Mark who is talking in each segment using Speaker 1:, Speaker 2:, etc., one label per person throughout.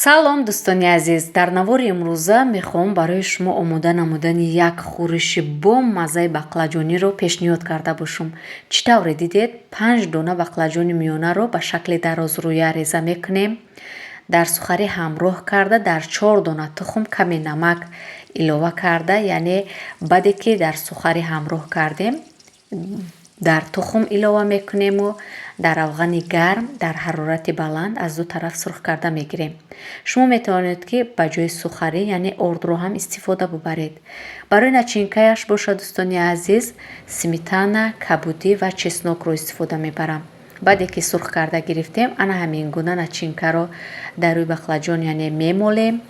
Speaker 1: Салом, дӯстони азиз! Дар навори имрӯза мехоҳам барои шумо омода намудани як хӯриши бомаззаи бақлаҷониро пешниҳод карда бошам. Чӣ тавре дидед, панҷ дона бақлаҷони миёнаро ба шакли дарозрӯя реза мекунем. Дар сухарӣ ҳамроҳ карда, дар чор дона тухм каме намак илова карда, яъне баъде ки дар сухарӣ ҳамроҳ кардем, дар тухм илова мекунему дар равғани гарм дар ҳарорати баланд аз ду тараф сурх карда мегирем. Шумо метавонед, ки ба ҷои сухарӣ, яъне ордро ҳам истифода бубаред. Барои начинкаяш бошад, дӯстони азиз, сметана, кабудӣ ва чеснокро истифода мебарам. Баъде ки сурх карда гирифтем, ана ҳамин гуна начинкаро дар рӯи бақлаҷон, яъне, мемолем.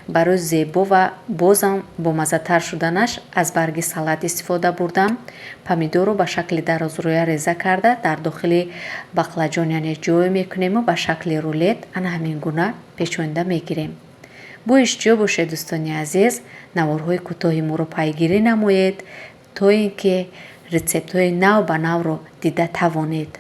Speaker 1: Барои зебо ва бозам бомаззатар шуданаш аз барги салат истифода бурдам. Помидорро ба шакли дарозрӯя реза карда, дар дохили бақлаҷон, яъне, ҷой мекунему ба шакли рулет ана ҳамин гуна печонда мегирем. Бо иштиҳо бошед, дӯстони азиз, наворҳои кӯтоҳи моро пайгирӣ намоед, то ин ки рецептҳои нав ба навро дида тавонед.